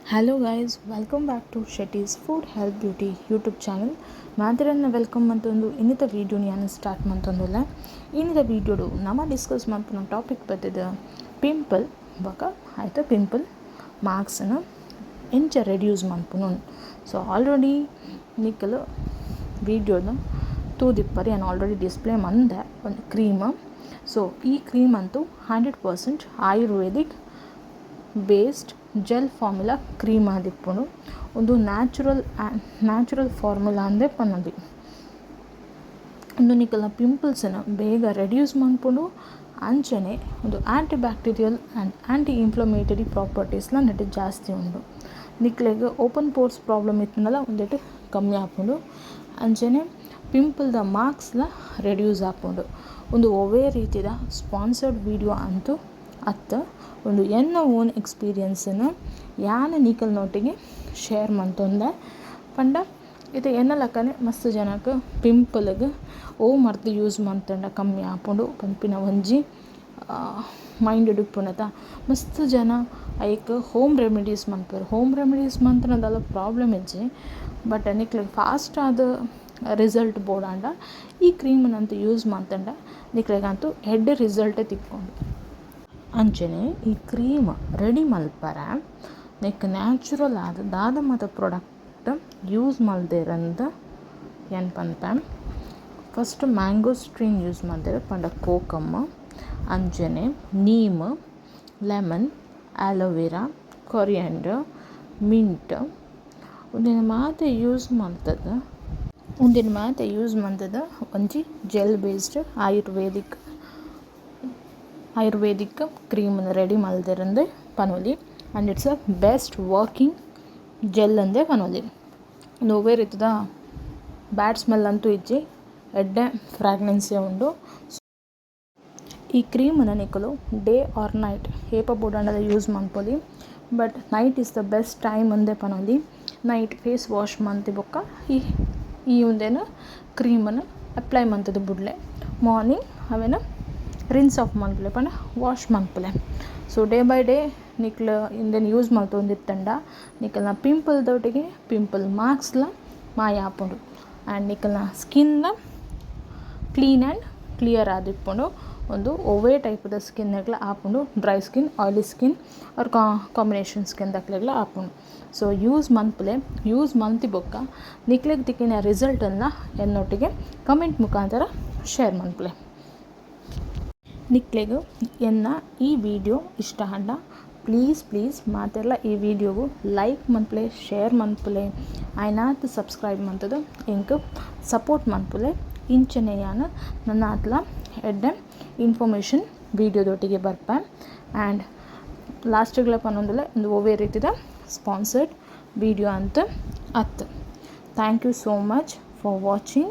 Hello guys, welcome back to Shetty's Food Health Beauty YouTube channel. ಮಾತೆರೆಗ್ಲ welcome ಮಂತೊಂದು ಇನ್ನಿತ video ಯಾನ್ start ಮಂತೊಂದುಲ್ಲ. ಇನ್ನಿತ ವೀಡಿಯೋಡು ನಮ discuss ಮನ್ಪುನ topic ಬತ್ತದ pimple ಬೊಕ ಆಯ್ತ pimple ಮಾರ್ಕ್ಸ್ನ ಎಂಚ ರೆಡ್ಯೂಸ್ ಮನ್ಪುನು. ಸೊ ಆಲ್ರೆಡಿ ನಿಕುಲು ವೀಡಿಯೋದ ತೂದಿಪ್ಪರ್, ಯಾನ್ ಆಲ್ರೆಡಿ ಡಿಸ್ಪ್ಲೇ ಮಂದೆ ಒಂದು ಕ್ರೀಮ್. ಸೊ ಈ ಕ್ರೀಮ್ ಅಂತೂ 100% ayurvedic based gel formula cream ಆದಿಪ್ಪುಂಡು. ಉಂದು natural natural formula ಅಂದೇ ಪನೊಲಿ. ಉಂದು ನಿಕಲ್ನ ಪಿಂಪಲ್ಸ್ನ ಬೇಗ ರೆಡ್ಯೂಸ್ ಮನ್ಪುಂಡು. ಅಂಚನೆ ಉಂದು anti bacterial and anti inflammatory ಪ್ರಾಪರ್ಟೀಸ್ಲ ನೆಟ್ ಜಾಸ್ತಿ ಉಂಡು. ನಿಕ್ಲೆಗ್ open pores problem ಇತ್ತ್ಂಡಲ ಉಂದೆಟ್ ಕಮ್ಮಿ ಆಪುಂಡು. ಅಂಚನೆ ಪಿಂಪಲ್ದ ಮಾರ್ಕ್ಸ್ಲ ರೆಡ್ಯೂಸ್ ಆಪುಂಡು. ಉಂದು ಒವ್ವೇ ರೀತಿದ ಸ್ಪಾನ್ಸರ್ಡ್ ವೀಡಿಯೋ ಅಂತೂ ಅತ್ತ್. ಉಂದು ಎನ್ನ ಓನ್ ಎಕ್ಸ್ಪೀರಿಯನ್ಸ್ನ್ ಯಾನ್ ನಿಕಲ್ನೊಟ್ಟಿಗೆ ಶೇರ್ ಮಂತೊಂದೆ. ಪಂಡ ಇತ್ತೆ ಎನ್ನ ಲೆಕ್ಕನೆ ಮಸ್ತ್ ಜನಕ್ ಪಿಂಪಲ್ಗ್ ಒವು ಮರ್ದ್ ಯೂಸ್ ಮಂತುಂಡ ಕಮ್ಮಿ ಆಪುಂಡು ಪನ್ಪಿನ ಒಂಜಿ ಮೈಂಡ್ ಇಪ್ಪುನತ. ಮಸ್ತ್ ಜನ ಐಕ್ ಹೋಮ್ ರೆಮಿಡೀಸ್ ಮನ್ಪುವೆರ್. ಹೋಮ್ ರೆಮಿಡೀಸ್ ಮಂತ್ಂಡ ದಾಲ ಪ್ರಾಬ್ಲಮ್ ಇಜ್ಜಿ, ಬಟ್ ನಿಕ್ಲೆಗ್ ಫಾಸ್ಟ್ ಆದ್ ರಿಸಲ್ಟ್ ಬೋಡಾಂಡ ಈ ಕ್ರೀಮ್ನಂತೂ ಯೂಸ್ ಮಂತುಂಡ ನಿಕ್ಲೆಗಂತೂ ಎಡ್ಡೆ ರಿಸಲ್ಟೇ ತಿಕ್ಕುಂಡು. ಅಂಚನೆ ಈ ಕ್ರೀಮ್ ರೆಡಿ ಮಲ್ಪರೆ ನೆಕ್ಕ್ ನ್ಯಾಚುರಲ್ ಆದ್ ದಾದ ಮಾತ ಪ್ರಾಡಕ್ಟ್ ಯೂಸ್ ಮಲ್ದೆರಂದ್ ಯಾನ್ ಪನ್ಪೆ. First mangosteen use ಮಲ್ದೆರ್, ಪಂಡ ಕೋಕಮ್. ಅಂಚನೆ neem, lemon, aloe vera, coriander, mint ಉಂದೆನ್ ಮಾತ ಯೂಸ್ ಮಲ್ತುದು, ಉಂದೆನ್ ಮಾತ ಯೂಸ್ ಮಲ್ತುದು ಒಂಜಿ gel based ayurvedic ayurvedic cream ready ಮಲ್ದೆರಂದ್ ಪನೊಲಿ. And it's a best working gel ಅಂದೇ ಪನೊಲಿ. ಉಂದು ಒವ್ವೇ ರೀತಿದ ಬ್ಯಾಡ್ ಸ್ಮೆಲ್ ಅಂತೂ ಇಜ್ಜಿ, ಎಡ್ಡೆ ಫ್ರಾಗ್ರೆನ್ಸೇ ಉಂಡು. ಈ ಕ್ರೀಮ್ನ ನಿಕುಲು day or night ಏಪ ಬೋಡಾಂಡಲ ಯೂಸ್ ಮನ್ಪೊಲಿ, but night is the best time ಅಂದೇ ಪನೊಲಿ. Night face wash ಮಂತಿ ಬೊಕ್ಕ ಈ ಈ ಉಂದೆನ್ ಕ್ರೀಮನ್ನು ಅಪ್ಲೈ ಮಂತುದು ಬುಡ್ಲೆ. ಮಾರ್ನಿಂಗ್ ಅವೆನ್ ರಿನ್ಸ್ ಆಫ್ ಮನ್ಪುಲೆ, ಪಂಡ ವಾಶ್ ಮನ್ಪುಲೆ. So day by day ನಿಕ್ಲ್ ಇಂದೆನ್ use ಮಲ್ತೊಂದಿತ್ತಂಡ ನಿಕಲ್ನ ಪಿಂಪಲ್ದೊಟ್ಟಿಗೆ ಪಿಂಪಲ್ ಮಾರ್ಕ್ಸ್ಲ ಮಾಯ ಆಪುಂಡು ಆ್ಯಂಡ್ ನಿಕಲ್ನ ಸ್ಕಿನ್ನ clean and clear ಆದಿಪ್ಪುಂಡು. ಉಂದು ಒವ್ವೇ ಟೈಪ್ದ ಸ್ಕಿನ್ಗ್ಲ ಆಪುಂಡು, dry skin, oily skin or combination skin ದಕ್ಲೆಗ್ಲ ಆಪುಂಡು. ಸೊ ಯೂಸ್ ಮನ್ಪುಲೆ. ಯೂಸ್ ಮಂತಿ ಬೊಕ್ಕ ನಿಕ್ಲೆಗ್ ತಿಕ್ಕಿನ ರಿಸಲ್ಟನ್ನು ಎನ್ನೊಟ್ಟಿಗೆ ಕಮೆಂಟ್ ಮುಖಾಂತರ ಶೇರ್ ಮನ್ಪುಲೆ. ನಿಕ್ಲೆಗ್ ಎನ್ನ ಈ ವಿಡಿಯೋ ಇಷ್ಟ ಆಂಡ ಪ್ಲೀಸ್ ಪ್ಲೀಸ್ ಮಾತೆರ್ಲ ಈ ವಿಡಿಯೋಗು ಲೈಕ್ ಮನ್ಪುಲೆ, ಶೇರ್ ಮನ್ಪುಲೆ, ಆಯ್ನಾತ್ ಸಬ್ಸ್ಕ್ರೈಬ್ ಮಂತುದು ಎಂಕ್ ಸಪೋರ್ಟ್ ಮನ್ಪುಲೆ. ಇಂಚನೆ ಯಾನ್ ನನಾತ್ಲ ಎಡ್ಡೆ ಇನ್ಫಾರ್ಮೇಷನ್ ವೀಡಿಯೋದೊಟ್ಟಿಗೆ ಬರ್ಪೆ. ಆ್ಯಂಡ್ ಲಾಸ್ಟಿಗ್ಲ ಪನೊಂದುಲ್ಲೆ, ಉಂದು ಒವ್ವೇ ರೀತಿದ ಸ್ಪಾನ್ಸರ್ಡ್ ವೀಡಿಯೋ ಅಂತ ಅತ್ತ್. Thank you so much for watching.